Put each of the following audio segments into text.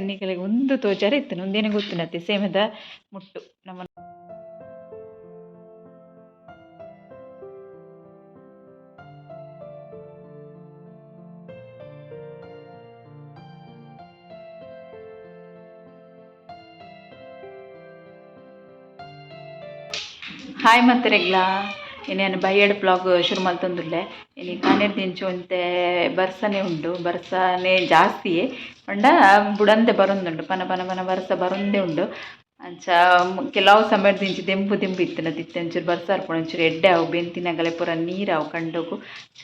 ನಿಕಲೆಗ್ ಉಂದು ತೋಜಾರೆ ಇತ್ತುಂಡು ಉಂದೇನೆ ಗೊತ್ತುಂಡತ್ತೆ ಸೇಮೆದ ಮುಟ್ಟು ನಮ್ಮ. ಹಾಯ್ ಮಾತೆರೆಗ್ಲಾ, ಇನಿ ಬಯ್ಯಡ್ ಬ್ಲಾಗ್ ಶುರು ಮಲ್ತೊಂದುಲ್ಲೆ. ಇನಿ ಕಾನೆರ್ದಿಂಚಿ ಒಂತೆ ಬರ್ಸನೆ ಉಂಡು, ಬರ್ಸನೆ ಜಾಸ್ತಿಯೇ ಪಂಡ ಬುಡಂದೆ ಬರೊಂದುಂಡು, ಪನ ಪನ ಪನ ಬರ್ಸ ಬರೊಂದೇ ಉಂಡು. ಅಂಚ ಕೆಲವು ಸಮಯದಿಂಚಿ ದೆಂಪು ದೆಂಪು ಇತ್ತಿನ ಇತ್ತೆ ಒಂಚೂರು ಬರ್ಸ ಬರ್ಪುಂಡು, ಒಂಚೂರು ಎಡ್ಡೆ ಆವು. ಬೆಂತಿನಗಲೆ ಪೂರ ನೀರಾವು ಕಂಡೊಗು.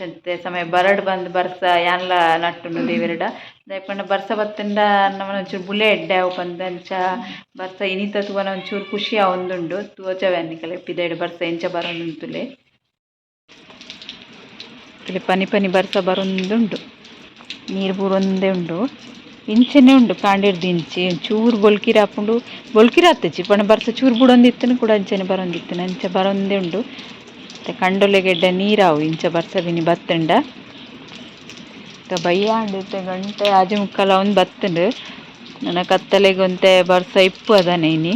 ಅಂಚ ಸಮಯ ಬರಡ್ ಬಂದ್ ಬರ್ಸ ಯಾನ್ಲ ನಟ್ಟುಂಡು ದೇವೆರೆಡ. ದಾಯೆ ಪಂಡ ಬರ್ಸ ಬತ್ತುಂಡ ನಮನ ಒಂಚೂರು ಬುಲೆ ಎಡ್ಡೆ ಆವು ಪಂದ್. ಅಂಚ ಬರ್ಸ ಇನಿತ ತೂವನ ಒಂಚೂರು ಖುಷಿ ಆವೊಂದುಂಡು. ತೋಜವೆ ನಿಕಲೆ ಪಿದಯ್ಡ್ ಬರ್ಸ ಎಂಚ ಬರೊಂದುಂತುಲೆ. ಪನಿ ಪನಿ ಬರ್ಸ ಬರೊಂದುಂಡು, ನೀರು ಬೂರೊಂದೇ ಉಂಡು, ಇಂಚನೆ ಉಂಡು. ಕಾಂಡೆರ್ದಿಂಚಿ ಚೂರು ಬೊಲ್ಕಿರ ಆಪುಂಡು, ಬೊಲ್ಕಿರ ಆತುಜಿ ಪಂಡ ಬರ್ಸ ಚೂರು ಬುಡೊಂದಿತ್ತುಂಡು ಕೂಡ ಅಂಚನೆ ಬರೊಂದಿತ್ತುಂಡು, ಅಂಚ ಬರೊಂದೇ ಉಂಡು. ಕಂಡೊಲೆಗ್ ಎಡ್ಡೆ ನೀರಾವು ಇಂಚ ಬರ್ಸ ಬಿನಿ ಬತ್ತುಂಡ. ಬಯ್ಯಾಂಡ್ ಇತ್ತೆ ಗಂಟೆ 6:45 ಆವೊಂದು ಬತ್ತುಂಡು. ನನ ಕತ್ತಲೆಗ್ ಒಂತೆ ಬರ್ಸ ಇಪ್ಪು ಅದಾನೆ ಇನಿ.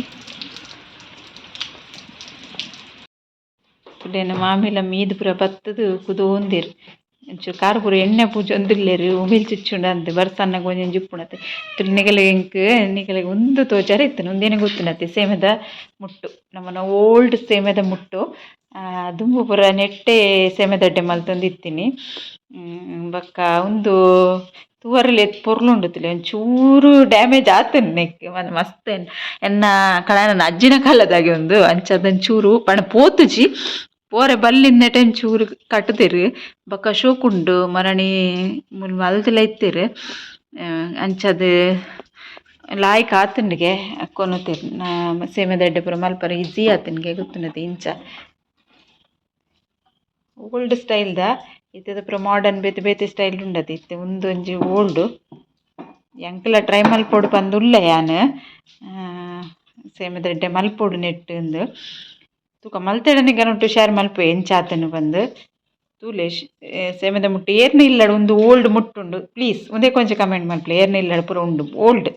ಕುಲೆನ ಮಾಮಿಲ ಮೀದ್ ಪೂರ ಬತ್ತುದು ಕುದೋಂದೆರ್. ಒಂಚೂರು ಕಾರ್ ಪೂರ ಎಣ್ಣೆ ಪೂಜೊಂದುಲ್ಲೆರ್. ಉಮಿಲ್ ಚುಚ್ಚುಂಡು ಅಂದ್ ಬರ್ಸ ಅನ್ನಗ ಒಂಜೊಂಜಿ ಉಪ್ಪುಂಡತೆ. ನಿಕಲೆಗ್ ಎಂಕ್ ನಿಕಲೆಗ್ ಉಂದು ತೋಜಾರೆ ಇತ್ತುಂಡು, ಉಂದೇನೆ ಗೊತ್ತುಂಡತೆ ಸೇಮೆದ ಮುಟ್ಟು, ನಮನ ಓಲ್ಡ್ ಸೇಮೆದ ಮುಟ್ಟು. ದುಂಬು ಪೂರ ನೆಟ್ಟೆ ಸೇಮೆದಡ್ಡೆ ಮಲ್ತೊಂದು ಇತ್ತಿನಿ. ಬೊಕ್ಕ ಉಂದು ತೂವರೆಲ ಏತ್ ಪೊರ್ಲುಂಡು ತೂಲೆ. ಒಂಚೂರು ಡ್ಯಾಮೇಜ್ ಆತುಂಡು ನೆಕ್ ಮಸ್ತ್ ಎನ್ನ ಕಳನ ಅಜ್ಜಿನ ಕಾಲದಾಗೆ ಉಂದು. ಅಂಚಾದ್ ಒಂಚೂರು ಪಂಡ ಪೋತುಜಿ, ಪೋರೆ ಬಲ್ಲಿಂದೆಟ್ ಒಂಚೂರು ಕಟ್ಟುದೆರ್. ಬೊಕ್ಕ ಶೋಕುಂಡು ಮರಣಿ ಮುಲ್ ಮಲ್ತ್ಲ ಇತ್ತೆರ್. ಅಂಚಾದ್ ಲಾಯ್ಕ್ ಆತುಂಡುಗೆ ಕೊನೊತೆರ್. ಸೇಮೆದಡ್ಡೆ ಪೂರ ಮಲ್ಪರೆ ಈಸಿ ಆತುಂಡುಗೆ ಗೊತ್ತುಂಡತೆ. ಇಂಚ ಓಲ್ಡ್ ಸ್ಟೈಲ್ದ ಇತ್ತೆದ ಪೂರ ಮಾಡರ್ನ್ ಬೇತೆ ಬೇತೆ ಸ್ಟೈಲ್ ಉಂಡತೆ. ಇತ್ತೆ ಉಂದೊಂಜಿ ಓಲ್ಡ್ ಎಂಕ್ಲ ಟ್ರೈ ಮಲ್ಪೊಡು ಪಂದ್ ಉಲ್ಲೆ ಯಾನ್. ಸೇಮೆದಡ್ಡೆ ಮಲ್ಪೊಡು ನೆಟ್ಟ್ ಇಂದ್ ತೂಕ ಮಲ್ತೆಡನೆ ಗನೊಟ್ಟು ಶೇರ್ ಮಲ್ಪುವೆ ಎಂಚ ಆತುಂಡು ಪಂದ್. ತೂಲೆ ಸೇಮೆದ ಮುಟ್ಟು ಏರ್ನ ಇಲ್ಲಡ್ ಉಂದು ಓಲ್ಡ್ ಮುಟ್ಟುಂಡು ಪ್ಲೀಸ್ ಉಂದೇ ಕೊಂಚ ಕಮೆಂಟ್ ಮಲ್ಪುಲೆ. ಏರ್ನ ಇಲ್ಲಡ್ ಪೂರ ಉಂಡು ಓಲ್ಡ್?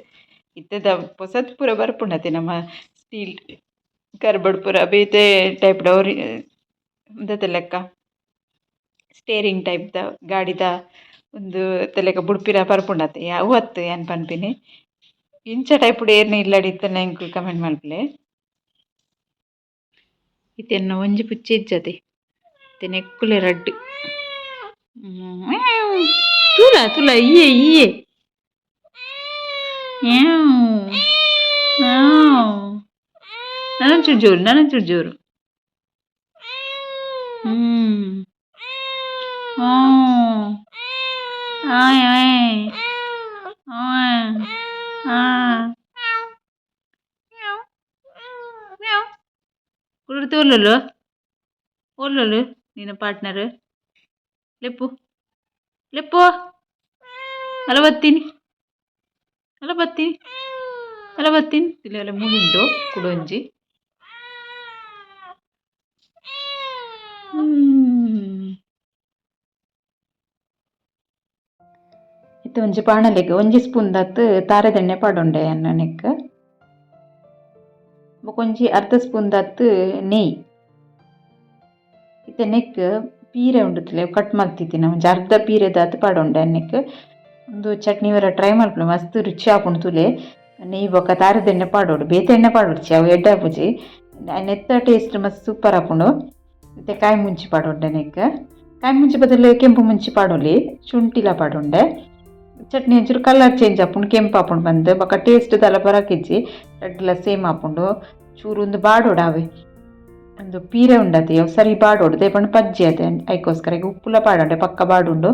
ಇತ್ತೆದ ಪೊಸತ್ ಪೂರ ಬರ್ಪುಂಡತೆ, ನಮ್ಮ ಸ್ಟೀಲ್ ಕರ್ಬಡ್ ಪೂರ ಬೇತೆ ಟೈಪ್ ಉಂದೆತ ಲೆಕ್ಕ ಸ್ಟೇರಿಂಗ್ ಟೈಪ್ ದ ಗಾಡಿದ ಉಂದು ಲೆಕ್ಕ ಬುಡ್ಪಿನ ಬರ್ಪುಂಡತೆ, ಅವು ಅತ್ತ್ ಯಾನ್ ಪನ್ಪಿನಿ. ಇಂಚ ಟೈಪ್ ಏರ್ನ ಇಲ್ಲಡ್ ಇತ್ತ್ಂಡ ಎಂಕ್ ಕಮೆಂಟ್ ಮಲ್ಪುಲೆ. ಇತ್ತೆ ಎನ್ನ ಒಂಜಿ ಪುಚ್ಚೆ ಇಜ್ಜತೆ, ಇತ್ತೆ ನೆಕ್ಕುಲೆ ರಡ್ಡ್. ತೂಲ ತೂಲ ಇಯೇ ಇಯೇ. ನನೊಂಚೂರು ಜೋರು, ನನೊಂಚೂರು ಜೋರು. ಆಯ್ ಆಯ್ ಆಯ್ ಆ ಕುಡುರ್ತು. ಓಲುಲ್ಲು ಓಲುಲ್ಲು ನಿನ್ನ ಪಾರ್ಟ್ನರ್? ಲೆಪ್ಪು ಲೆಪ್ಪು. ಅಲ್ಲ ಬತ್ತೀನಿ, ಅಲ್ಲ ಬತ್ತೀನಿ, ಅಲ್ಲ ಬತ್ತೀನಿ. ಇಲ್ಲ ಮುಳುಂಡು ಕುಡೊಂಜಿ. ಇತ್ತೆ ಒಂಜಿ ಬಾಣಲೆಗ್ ಒಂಜಿ ಸ್ಪೂನ್ ದಾತ್ ತಾರೆದೆಣ್ಣೆ ಪಾಡೊಂಡೆ ಯಾನ್ ನೆಕ್ಕ್. ಬೊಕ ಒಂಜಿ ಅರ್ಧ ಸ್ಪೂನ್ ದಾತ್ ನೆಯ್. ಇತ್ತೆ ನೆಕ್ಕ್ ಪೀರೆ ಉಂಡುತ್ತಲೆ ಕಟ್ ಮಲ್ತಿತ್ತಿನ ಒಂಜಿ ಅರ್ಧ ಪೀರೆ ದಾತ್ ಪಾಡೊಂಡೆ ನೆಕ್ಕ್. ಉಂದು ಚಟ್ನಿ ವರ ಟ್ರೈ ಮಲ್ಪುಲೆ, ಮಸ್ತ್ ರುಚಿ ಆಪುಂಡು ತೂಲೆ. ನೆಯ್ ಬೊಕ ತಾರೆದೆಣ್ಣೆ ಪಾಡೊಡು, ಬೇತೆ ಎಣ್ಣೆ ಪಾಡೊಡ್ಚಿ, ಅವು ಎಡ್ಡೆ ಆಪುಜಿ. ನೆತ್ತ ಟೇಸ್ಟ್ ಮಸ್ತ್ ಸೂಪರ್ ಆಪುಂಡು. ಇತ್ತೆ ಕಾಯಿ ಮುಂಚಿ ಪಾಡೊಂಡೆ ನೆಕ್ಕ್. ಕಾಯಿ ಮುಂಚಿ ಬದಲು ಕೆಂಪು ಮುಂಚಿ ಪಾಡೊಲಿ. ಶುಂಠಿಲ ಪಾಡೊಂಡೆ. ಚಟ್ನಿ ಒಂಚೂರು ಕಲರ್ ಚೇಂಜ್ ಆಪುಂಡು, ಕೆಂಪು ಆಪುಂಡು ಪಂದ್. ಬೊಕ ಟೇಸ್ಟ್ ದಾಲ ಪರಕ್ ಇಜ್ಜಿ, ರಡ್ಡ್ಲ ಸೇಮ್ ಆಪುಂಡು. ಚೂರು ಉಂದು ಬಾಡೊಡು ಆವೆ, ಉಂದು ಪೀರೆ ಉಂಡತೆ ಅವು ಸರಿ ಬಾಡೊಡು. ದಾಯೆ ಪಂಡ ಪಜ್ಜಿ ಅತೆ, ಐಕೋಸ್ಕರ. ಈಗ ಉಪ್ಪುಲ ಪಾಡೊಂಡೆ, ಪಕ್ಕ ಬಾಡುಂಡು.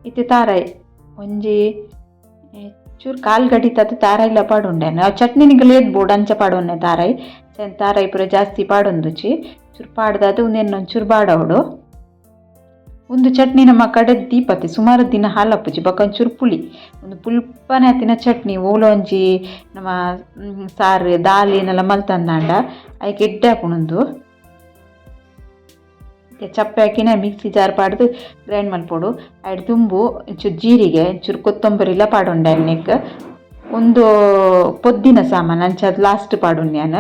ಇತ್ತೆ ತಾರಾಯಿ ಒಂಜಿ ಚೂರು ಕಾಲ್ ಗಡಿತಾತ್ ತಾರಾಯಿಲ ಪಾಡೊಂಡೆ. ಅವು ಚಟ್ನಿ ನಿಕುಲು ಏತ್ ಬೋಡು ಅಂಚ ಪಾಡೊನ್ನೆ ತಾರಾಯಿ. ತಾರಾಯಿ ಪೂರ ಜಾಸ್ತಿ ಪಾಡೊಂದುಜಿ, ಚೂರು ಪಾಡ್ದಾದ್ ಉಂದೆನ್ ಒಂಚೂರು ಬಾಡವೊಡು. ಉಂದು ಚಟ್ನಿ ನಮ್ಮ ಕಡೆ ದೀಪತಿ ಸುಮಾರು ದಿನ ಹಾಲಪ್ಪುಜಿ. ಬೊಕ ಒಂಚೂರು ಪುಳಿ, ಉಂದು ಪುಲ್ಪನೆ ಆತಿನ ಚಟ್ನಿ. ಓಲ ಒಂಜಿ ನಮ್ಮ ಸಾರು ದಾಲ್ ಏನೆಲ್ಲ ಮಲ್ತಂದಾಂಡ ಐಕ್ ಎಡ್ಡೆ ಆಪುಂಡು ಉಂದು. ಚಪ್ಪೆ ಹಾಕಿನ ಮಿಕ್ಸಿ ಜಾರ್ ಪಾಡ್ದು ಗ್ರೈಂಡ್ ಮಲ್ಪೊಡು. ಐಡ್ ದುಂಬು ಒಂಚೂರು ಜೀರಿಗೆ, ಒಂಚೂರು ಕೊತ್ತಂಬರಿಲ ಪಾಡೊಂಡೆ ಅನ್ನೆಕ್. ಉಂದು ಪೊದ್ದಿನ ಸಾಮಾನು, ಅಂಚಾದ್ ಲಾಸ್ಟ್ ಪಾಡುನ್ ಯಾನ್.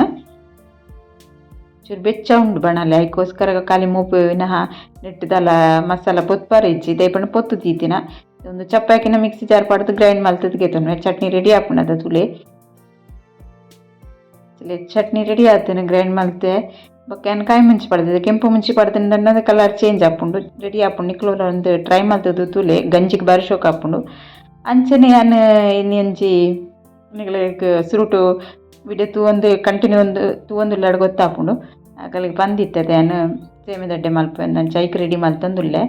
ಚೂರು ಬೆಚ್ಚ ಉಂಡು ಬಣಲೆ, ಐಕೋಸ್ಕರ ಖಾಲಿ ಮೂಪು ವಿನಃ ನೆಟ್ಟುದಲ ಮಸಾಲ ಪೊತ್ಪಾರ ಇಜ್ಜಿ, ದಯಪಂಡ ಪೊತ್ತು ದೀತಿನ. ಒಂದು ಚಪ್ಪೆ ಹಾಕಿನ ಮಿಕ್ಸಿ ಜಾರ್ ಪಾಡ್ದು ಗ್ರೈಂಡ್ ಮಲ್ತದ್ ಗೆತೊನ್ವೆ. ಚಟ್ನಿ ರೆಡಿ ಆಪುಂಡದ ತೂಲೆ. ಚಟ್ನಿ ರೆಡಿ ಆತನ ಗ್ರೈಂಡ್ ಮಲ್ತೆ. ಬೊಕ್ಕ ಯಾನ್ ಕಾಯಿ ಮುಂಚಿ ಪಾಡ್ದಿದ್ದೆ, ಕೆಂಪು ಮುಂಚಿ ಪಾಡ್ದಿನ ಕಲರ್ ಚೇಂಜ್ ಆಪುಂಡು. ರೆಡಿ ಆಪುಂಡು. ನಿಕ್ಲು ಒಂದು ಟ್ರೈ ಮಲ್ತದು ತೂಲೆ, ಗಂಜಿಗೆ ಬಾರಿ ಶೋಕ್ ಆಪುಂಡು. ಅಂಚನೆ ಯಾನ್ ಇನಿ ಒಂಜಿ ನಿಕ್ಲೆಗ್ ಸುರುಟು ವಿಡಿಯೋ ತೂವೊಂದು ಕಂಟಿನ್ಯೂ ಒಂದು ತೂವೊಂದುಲ್ಲಾಡ್ ಗೊತ್ತಾಪುಂಡು. ಅಕಲೆಗ್ ಪಂದಿತ್ತೆ ಯಾನ್ ಸೇಮೆದಡ್ಡೆ ಮಲ್ಪುವೆ ಅಂಚ ಐಕ್ ರೆಡಿ ಮಲ್ತೊಂದುಲ್ಲೆ.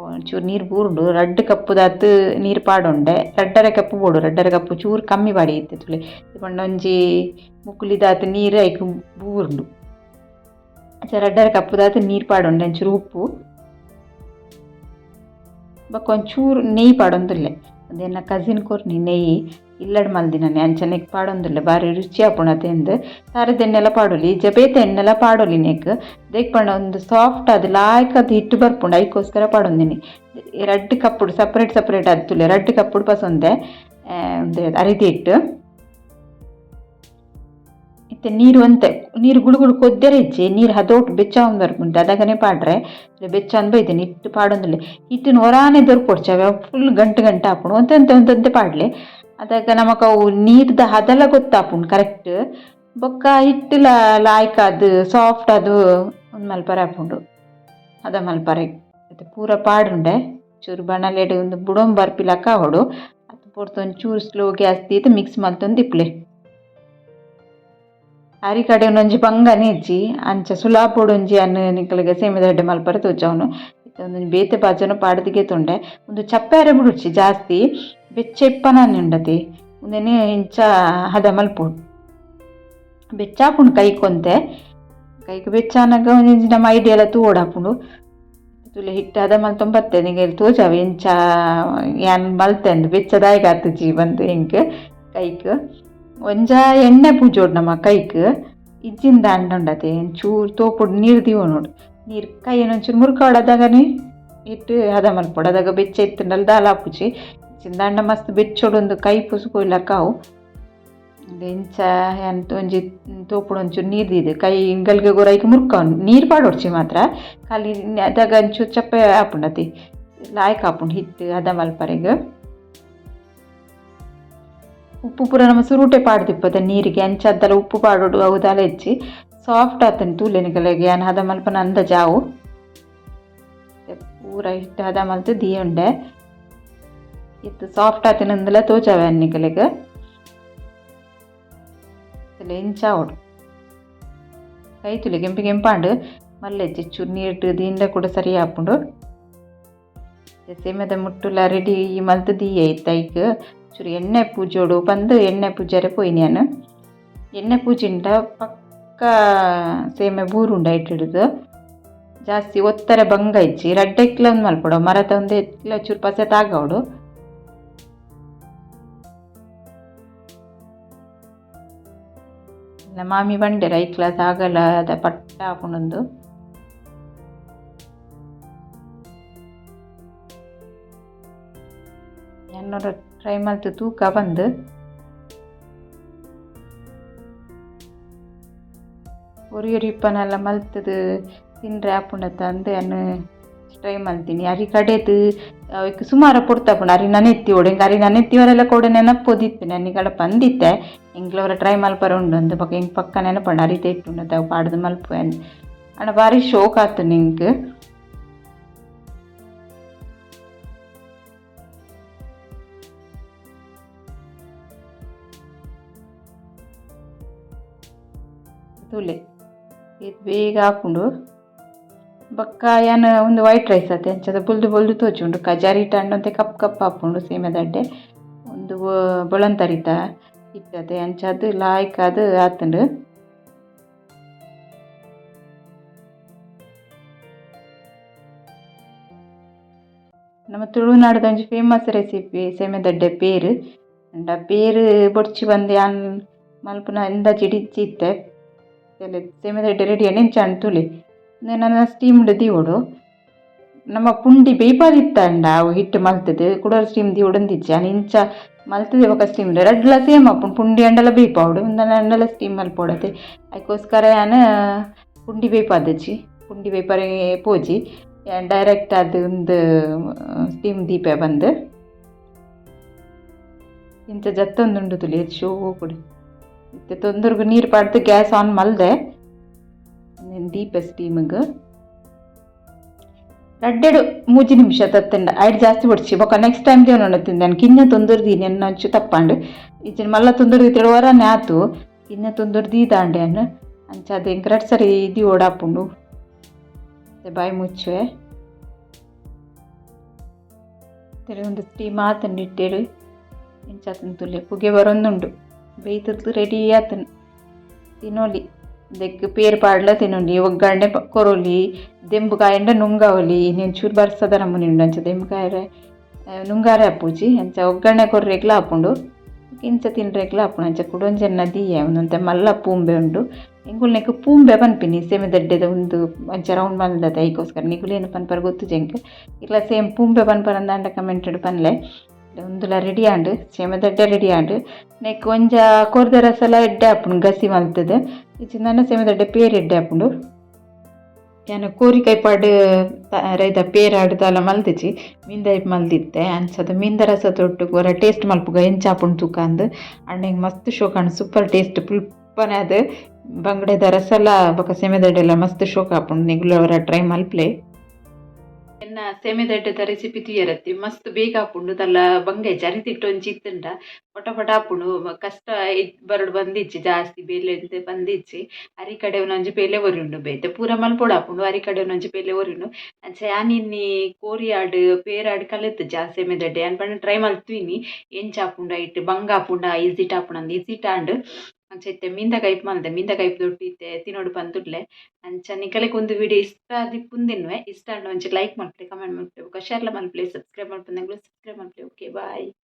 ಒಂಚೂರು ನೀರು ಬೂರುಂಡು. ರಡ್ಡ್ ಕಪ್ಪುದಾತ್ ನೀರು ಪಾಡೊಂಡೆ, ರಡ್ಡರೆ ಕಪ್ಪು ಬೋಡು, ರಡ್ಡರೆ ಕಪ್ಪು ಚೂರು ಕಮ್ಮಿ ಪಾಡಿ ಇತ್ತೆ ತೂಲೆ. ಪಂಡ ಒಂಜಿ ಮುಕುಲಿದಾತ್ ನೀರು ಐಕ್ ಬೂರುಂಡು. ಅಂಚ ರಡ್ಡರೆ ಕಪ್ಪುದಾತ್ ನೀರು ಪಾಡೊಂಡೆ, ಒಂಚೂರು ಉಪ್ಪು ಬೊಕ್ಕ ಒಂಚೂರು ನೆಯ್ಯಿ ಪಾಡೊಂದುಲ್ಲೆ. ಉಂದು ಎನ್ನ ಕಸಿನ್ ಕೊರ್ನಿ ನೆಯ್ಯಿ, ಇಲ್ಲಡ್ ಮಲ್ದಿನನೆ, ಅಂಚನೆ ಪಾಡೊಂದುಲ್ಲೆ. ಬಾರಿ ರುಚಿ ಆಪುಂಡು ಅತೆಂದ್. ತಾರೆದ ಎಣ್ಣೆಲ ಪಾಡೊಲಿ, ಜಬೇತ ಎಣ್ಣೆಲ ಪಾಡೊಲಿ ನೆಕ್. ದಾಯೆ ಪಂಡ ಒಂದು ಸಾಫ್ಟ್ ಆದ್ ಲಾಯ್ಕ್ ಆದ್ ಹಿಟ್ಟು ಬರ್ಪುಂಡು, ಐಕೋಸ್ಕರ ಪಾಡೊಂದಿನಿ. ರಡ್ಡ್ ಕಪ್ಪುಡು ಸಪ್ರೇಟ್ ಸಪ್ರೇಟ್ ಆದ್ ತೂಲೆ, ರಡ್ಡ್ ಕಪ್ಪುಡು ಪಸೊಂದೆ ಉಂದು ಅರಿದ ಹಿಟ್ಟು. ಇತ್ತೆ ನೀರು ಒಂತೆ ನೀರು ಗುಳುಗುಳು ಕೊದ್ದೆರೆ ಇಜ್ಜಿ, ನೀರು ಹದೋಟು ಬೆಚ್ಚ ಆವೊಂದು ಬರ್ಪುಂಡು ಅದಗನೆ ಪಾಡ್ರೆ. ಬೆಚ್ಚ ಆವೊಂದು ಬೈದಿನಿ, ಹಿಟ್ಟು ಪಾಡೊಂದುಲ್ಲೆ. ಹಿಟ್ಟುನು ಒರಾನೆ ದೊರ್ಪೊಡ್ಚಿ, ಅವೆ ಫುಲ್ ಗಂಟು ಗಂಟು ಆಪುಂಡು. ಒಂತೆ ಒಂತೆ ಒಂತೆ ಒಂತೆ ಪಾಡ್ಲೆ, ಅದಗ ನಮಕ್ ಅವು ನೀರ್ದ ಹದಲ ಗೊತ್ತಾಪುಂಡು ಕರೆಕ್ಟ್. ಬೊಕ್ಕ ಹಿಟ್ಟುಲ ಲಾಯ್ಕ್ ಆದ್ ಸಾಫ್ಟ್ ಆದ್ ಉಂದು ಮಲ್ಪರೆ ಆಪುಂಡು, ಹದ ಮಲ್ಪರೆ. ಇತ್ತೆ ಪೂರ ಪಾಡುಂಡೆ ಚೂರು ಬಣಲೆಡ್ ಉಂದು ಬುಡೊಂದು ಬರ್ಪಿಲಕ ಆವೊಡು. ಅತ್ ಪೊರ್ತು ಒಂಚೂರು ಸ್ಲೋ ಗ್ಯಾಸ್ ದೀದ್ ಮಿಕ್ಸ್ ಮಲ್ತೊಂದು ಇಪ್ಪುಲೆ. ಅರಿ ಕಡೆ ಒಂಜಿ ಬಂಗನೆ ಇಜ್ಜಿ, ಅಂಚ ಸುಲಾಪೊಡು ಒಂಜಿ ಅನ್ ನಿಕಲೆಗ್ ಸೇಮೆದಡ್ಡೆ ಮಲ್ಪರೆ ತೋಜಾವುನು. ಇತ್ತೆ ಒಂದೊಂಜಿ ಬೇತೆ ಬಾಜನ ಪಾಡ್ದಿಗೆ ತೊಂಡೆ. ಉಂದು ಚಪ್ಪೆ ಆರೆ ಬುಡುಚಿ, ಜಾಸ್ತಿ ಬೆಚ್ಚ ಇಪ್ಪನಾನಿ ಉಂಡತಿ. ಉಂದೆನೆ ಇಂಚ ಹದ ಮಲ್ಪೊಡು. ಬೆಚ್ಚ ಆಪುಂಡು ಕೈಕ್, ಒಂತೆ ಕೈಕ್ ಬೆಚ್ಚ ಆನಗ ಒಂಜಿ ನಮ್ಮ ಐಡಿಯಾ ತೂವೊಡಾಪುಂಡು. ತೂಲೆ, ಹಿಟ್ಟು ಹದ ಮಲ್ತೊಂದು ಬತ್ತೆ. ನಿಂಗೆ ತೋಜಾವೆ ಇಂಚ ಯಾನ್ ಮಲ್ತೆ ಅಂದ್. ಬೆಚ್ಚ ದಾಯೆಗ್ ಆತುಜಿ ಬಂದು ಎಂಕ್ ಕೈಕ್. ಒಂಜ ಎಣ್ಣೆ ಪೂಜೋಡು ನಮ್ಮ ಕೈಕ್, ಇಜ್ಜಿಂದ ಅಂಡ ಉಂಡತೆ ಒಂಚೂರು ತೋಪುಡು ನೀರು ದೀವೊನೊಡು. ನೀರು ಕೈನ್ ಒಂಚೂರು ಮುರ್ಕಾವೊಡು, ಹಿಟ್ಟು ಹದ ಮಲ್ಪೊಡು. ಅದಗ ಬೆಚ್ಚ ಇತ್ತುಂಡಲ ದಾಲ ಆಪುಜಿ. ಇಜ್ಜಿಂದಾಂಡ ಮಸ್ತ್ ಬೆಚ್ಚೊಡು ಉಂದು ಕೈ ಪುಸುಕೊಯ್ಲಕ್ಕ ಅವು. ಇಂಚ ಯಾನ್ ಒಂಜಿ ತೋಪುಡು ಒಂಚೂರು ನೀರು ದೀದ್ ಕೈ ಗಲ್ಗೆ ಗೊರ ಐಕ್ ಮುರ್ಕಾವೊನು. ನೀರು ಪಾಡೊಡ್ಚಿ ಮಾತ್ರ ಖಾಲಿ. ಅದಗ ಒಂಚೂರು ಚಪ್ಪೆ ಆಪುಂಡತೆ, ಲಾಯ್ಕ್ ಆಪುಂಡು ಹಿಟ್ಟು ಹದ ಮಲ್ಪರೆಗ್. ಉಪ್ಪು ಪೂರ ನಮ್ಮ ಸುರುಟೆ ಪಾಡ್ದಿಪ್ಪದ ನೀರಿಗೆ, ಅಂಚಾದ್ದಲ ಉಪ್ಪು ಪಾಡೊಡು ಅವು ದಾಲ ಇಜ್ಜಿ. ಸಾಫ್ಟ್ ಆತುಂಡು, ತೂಲೆ ನಿಕಲೆಗ್ ಯಾನ್ ಹದ ಮಲ್ಪುನ ಅಂದಾಜು ಆವು. ಪೂರ ಹಿಟ್ಟು ಹದ ಮಲ್ತ್ ದೀಯುಂಡೆ. ಇತ್ತೆ ಸಾಫ್ಟ್ ಆತಿನಂದಲ ತೋಜಾವೆ ನಿಕಲೆಗ್. ಇಂಚ ಆವೊಡು. ಕೈ ತೂಲೆ, ಕೆಂಪು ಕೆಂಪಾಂಡ್. ಮಲ್ಲೆ ಚೂರು ನೀರು ದೀಂಡ ಕೂಡ ಸರಿ ಆಪುಂಡು. ಸೇಮೆದ ಮುಟ್ಟುಲ ರೆಡಿ ಮಲ್ತ್ ದೀಯೆ. ಇತ್ತೆ ಐಕ್ ಚೂರು ಎಣ್ಣೆ ಪೂಜೋಡು ಪಂದ್ ಎಣ್ಣೆ ಪೂಜಾರೆ ಪೋಯಿನಿ ಯಾನ್. ಎಣ್ಣೆ ಪೂಜಿಂಡ ಪಕ್ಕ ಸೇಮೆ ಬೂರುಂಡು. ಐಟ್ ಜಾಸ್ತಿ ಒತ್ತರೆ ಬಂಗ ಇಜ್ಜಿ. ರಡ್ಡೆಕ್ಲ ಒಂದು ಮಲ್ಪೊಡು, ಮರತ ಒಂದು ಎತ್ಲ ಚೂರು ಪಸೆ ತಾಗವಡು. ಮಾಮಿ ಬಂಡೆರ್ ಐಕ್ಲ ತಾಗಲ ಅದ ಪಟ್ಟ ಆಪುಂಡುಂದು. ಯಾನೊರ ಟ್ರೈ ಮಲ್ತ್ ತೂಕ ಪಂದ್. ಒರಿ ಒರಿ ಇಪ್ಪನಲ್ಲ ಮಲ್ತುದು ತಿನ್ರೆ ಆಪುಂಡತ್ತ ಅಂದ್ ಯಾನ್ ಟ್ರೈ ಮಲ್ತಿನಿ. ಅರಿ ಕಡೆದ್ ಅವೆಕ್ ಸುಮಾರ ಪೊರ್ತು ಆಪುಂಡು. ಅರಿ ನನೆತ್ತಿ ಓಡು, ಎಂಕ್ ಅರಿ ನನೆತ್ತಿ ವರೆಲ ಕೋಡೆ ನೆನಪೊದಿತ್ತಿನಿ. ನಿಕಡ ಪಂದಿತ್ತೆ ಎಂಕ್ಲ ಟ್ರೈ ಮಲ್ಪರೆ ಉಂಡು ಅಂದ್. ಬೊಕ ಎಂಕ್ ಪಕ್ಕ ನೆನಪುಂಡು, ಅರಿತ ಹಿಟ್ಟು ಉಂಡತ ಅವು ಪಾಡ್ದ್ ಮಲ್ಪುವೆ ಅಂದ್. ಆಂಡ ಬಾರಿ ಶೋಕ್ ಆತುಂಡು ಎಂಕ್. ತೂಲೆ, ಏತ್ ಬೇಗ ಆಪುಂಡು. ಬೊಕ್ಕ ಯಾನ್ ಉಂದು ವೈಟ್ ರೈಸ್ ಅತೆ, ಅಂಚದ ಬೊಲ್ದು ಬೊಲ್ದು ತೋಜುಂಡು. ಕಜಾರಿ ಹಿಟ್ಟು ಒಂತೆ ಕಪ್ಪು ಕಪ್ಪು ಆಪುಂಡು ಸೇಮೆದಡ್ಡೆ. ಉಂದು ಬೊಳಂತರಿತ ಹಿಟ್ಟತೆ, ಅಂಚಾದ್ ಲಾಯ್ಕ್ ಆದ್ ಆತುಂಡು. ನಮ್ಮ ತುಳುನಾಡ್ದ ಒಂಜಿ ಫೇಮಸ್ ರೆಸಿಪಿ ಸೇಮೆದಡ್ಡೆ ಪೇರ್. ಆಂಡ ಪೇರ್ ಬೊಡ್ಚಿ ಪಂದ್ ಯಾನ್ ಮಲ್ಪುನ ಅಂದಾಜಿ ಇಜ್ಜಿ ಇತ್ತೆ. ಸೇಮೆದಡ್ಡೆ ರೆಡಿ ಆಂಡ್. ಇಂಚ ಆಂಡ್ ತೂಲೆ. ನನ ಸ್ಟೀಮ್ಡ್ ದೀವೊಡು. ನಮ್ಮ ಪುಂಡಿ ಬೇಯ್ಪಾದಿತ್ತಂಡ ಅವು ಹಿಟ್ಟು ಮಲ್ತದು ಕುಡೊರ ಸ್ಟೀಮ್ ದೀವೊಡೊಂದಿಜ್ಜಿ. ಆನ್ ಇಂಚ ಮಲ್ತದೆ ಬೊಕ ಸ್ಟೀಮ್ ರಡ್ಡ್ಲ ಸೇಮ್ ಆಪುಂಡು. ಪುಂಡಿ ಅಂಡಲ ಬೇಯ್ಪಾವೊಡು, ಉಂದೆನ್ ಅಂಡಲ ಸ್ಟೀಮ್ ಮಲ್ಪೊಡತೆ. ಐಕೋಸ್ಕರ ಯಾನ್ ಪುಂಡಿ ಬೇಯ್ಪಾದಿಜಿ, ಪುಂಡಿ ಬೇಯ್ಪರೆ ಪೋಜಿ. ಯಾನ್ ಡೈರೆಕ್ಟ್ ಆದ್ ಉಂದು ಸ್ಟೀಮ್ ದೀಪೆ ಬಂದು. ಇಂಚ ಜತ್ತೊಂದುಂಡು ತುಲಿ ಶೋಕುಡು. ಇತ್ತೆ ತೊಂದರ್ಗ್ ನೀರು ಪಾಡ್ದು ಗ್ಯಾಸ್ ಆನ್ ಮಲ್ದೆ, ದೀಪೆ ಸ್ಟೀಮಿಗ್. ರಡ್ಡೆಡು ಮೂಜಿ ನಿಮಿಷ ತತ್ತಂಡ ಐಡ್ ಜಾಸ್ತಿ ಬೊಡ್ಚಿ. ಬೊಕ ನೆಕ್ಸ್ಟ್ ಟೈಮ್ ದೇವನ ತಿಂದೆ. ಕಿನ್ನ ತೊಂದರೆ ದೀನಿ ಎನ್ನ ಒಂಚೂರು ತಪ್ಪಾಂಡ್. ಇಜ್ಜಿಂಡ ಮಲ್ಲ ತೊಂದರೆ ದೀತೆಡ್ ಒರಾನೆ ಆತು. ಕಿನ್ನ ತೊಂದರೆ ದೀದಾಂಡೆ ಅನ್ನ ಅಂಚ ಅದು ಎಂಕ್ ರಡ್ಡ್ ಸರಿ ದೀವೊಡಾಪುಂಡು. ಬಾಯಿ ಮುಚ್ಚುವೆ. ಒಂದು ಸ್ಟೀಮ್ ಆತುಂಡು ಇಟ್ಟೆಡ್. ಇಂಚ ಆತುಂಡು ತುಲೆ, ಪುಗೆ ಬರೊಂದುಂಡು. ಬೇಯ್ತದ್ ರೆಡಿ ಆತುಂಡು, ತಿನೊಲಿ. ದೆಕ್ಕ್ ಪೇರ್ ಪಾಡ್ಲ ತಿನೊಲಿ, ಒಗ್ಗರಣೆ ಕೊರೊಲಿ. ದೆಂಬು ಕಾಯಿಂಡ ನುಂಗಾವೊಲಿ. ಇನಿ ಒಂಚೂರು ಬರ್ಸದ ನಮೂನೆ ಉಂಡು, ಅಂಚ ದೆಂಬು ಕಾಯರೆ ನುಂಗಾರೆ ಆಪುಜಿ. ಅಂಚ ಒಗ್ಗರಣೆ ಕೊರ್ರೆಗ್ಲ ಆಪುಂಡು, ಇಂಚ ತಿನ್ರೆಗ್ಲ ಆಪುಂಡು. ಅಂಚ ಕುಡೊಂಜೆನ್ನ ದೀಯೆ. ಉಂದೊಂತೆ ಮಲ್ಲ ಪೂಂಬೆ ಉಂಡು. ಎಂಕುಲ್ನೆಕ್ ಪೂಂಬೆ ಪನ್ಪಿನಿ. ಸೇಮೆದಡ್ಡೆದ ಉಂದು ಅಂಚ ರೌಂಡ್ ಮಲ್ದತೆ, ಐಕೋಸ್ಕರ. ನಿಕುಲು ಪನ್ಪರ್ ಗೊತ್ತುಜಿ ಎಂಕ್. ಇರ್ಲ ಸೇಮ್ ಪೂಂಬೆ ಪನ್ಪರಂದಾಂಡ ಕಮೆಂಟೆಡ್ ಪನ್ಲೆ. ಉಂದುಲ ರೆಡಿ ಆಂಡ್, ಸೇಮೆದಡ್ಡೆ ರೆಡಿ ಆಂಡ್. ನೆಕ್ ಒಂಜ ಕೋರ್ದ ರಸಲ ಎಡ್ಡೆ ಆಪುಂಡು ಗಸಿ ಮಲ್ತದು. ಇಜ್ಜಿಂಡ ಸೇಮೆದಡ್ಡೆ ಪೇರ್ ಎಡ್ಡೆ ಆಪುಂಡು. ಯಾನ್ ಕೋರಿ ಕೈಪಾಡ್ ರೈದ ಪೇರಾಡ್ ದಾಲ ಮಲ್ದಿಜಿ, ಮೀನ್ದೈಪ್ ಮಲ್ದಿತ್ತೆ. ಅಂಚದ ಮೀನ್ದ ರಸ ತೊಟ್ಟುಗು ಒರ ಟೇಸ್ಟ್ ಮಲ್ಪುಗ ಎಂಚ ಆಪುಂಡು ತೂಕ ಅಂದ್. ಅಂಡ ಎಂಕ್ ಮಸ್ತ್ ಶೋಕ್ ಆಂಡ್, ಸೂಪರ್ ಟೇಸ್ಟ್. ಪುಲ್ಪನೆ ಅದು ಬಂಗಡೆದ ರಸಲ ಬೊಕ ಸೇಮೆದಡ್ಡೆಲ ಮಸ್ತ್ ಶೋಕ್ ಆಪುಂಡು. ನಿಗುಲು ಒರ ಟ್ರೈ ಮಲ್ಪಲೆ. ಎನ್ನ ಸೇಮೆದಡ್ಡೆದ ರೆಸಿಪಿ ತೂಯರತ್ತಿ, ಮಸ್ತ್ ಬೇಗ ಆಪುಂಡು. ದಾಲ ಬಂಗ ಜರಿತಿಟ್ಟು ಒಂಜಿ ಇತ್ತುಂಡ ಪಟ ಪಟ ಆಪುಂಡು. ಕಷ್ಟ ಬರೊಡು ಬಂದಿಜ್ಜಿ, ಜಾಸ್ತಿ ಬೇಲೆ ಬಂದಿಜ್ಜಿ. ಅರಿ ಕಡೆವನ ಒಂಜಿ ಬೇಲೆ ಒರಿಯುಂಡು, ಬೇತೆ ಪೂರ ಮಲ್ಪೊಡಾಪುಂಡು. ಅರಿ ಕಡೆವನ ಒಂಜಿ ಬೇಲೆ ಒರಿಯುಂಡು. ಅಂಚ ಯಾನ್ ಇನ್ನಿ ಕೋರಿಯಾಡ್ ಪೇರಾಡ್ ಕಲಿತುಜಿ ಆ ಸೇಮೆದಡ್ಡೆ. ಯಾನ್ ಪಂಡ ಟ್ರೈ ಮಲ್ತುವಿನಿ, ಎಂಚ ಆಪುಂಡು, ಐಟ್ ಬಂಗ ಆಪುಂಡ, ಈಸಿಟ್ ಆಪುಂಡು. ಈಸಿಟ್ ಆಂಡ್. ಅಂಚ ಇತ್ತೆ ಮೀನ್ದ ಕೈಪ್ ಮಲ್ದೆ, ಮೀನ್ದ ಕೈಪ್ ದೊಟ್ಟು ಇತ್ತೆ ತಿನೊಡು ಪಂದುಲ್ಲೆ. ಅಂಚ ನಿಕಲೆಗ್ ಉಂದು ವಿಡಿಯೋ ಇಷ್ಟ ಆದಿಪ್ಪುಂದಿನ್ವೆ. ಇಷ್ಟ ಆಂಡ ಒಂಚೂರು ಲೈಕ್ ಮಲ್ಪುಲೆ, ಕಮೆಂಟ್ ಮಲ್ಪುಲೆ, ಬೊಕ ಶೇರ್ಲ ಮಲ್ಪುಲೆ. ಸಬ್ಸ್ಕ್ರೈಬ್ ಮಲ್ಪಂದೆಂಗುಲು ಸಬ್ಸ್ಕ್ರೈಬ್ ಮಲ್ಪುಲೆ. Okay, bye.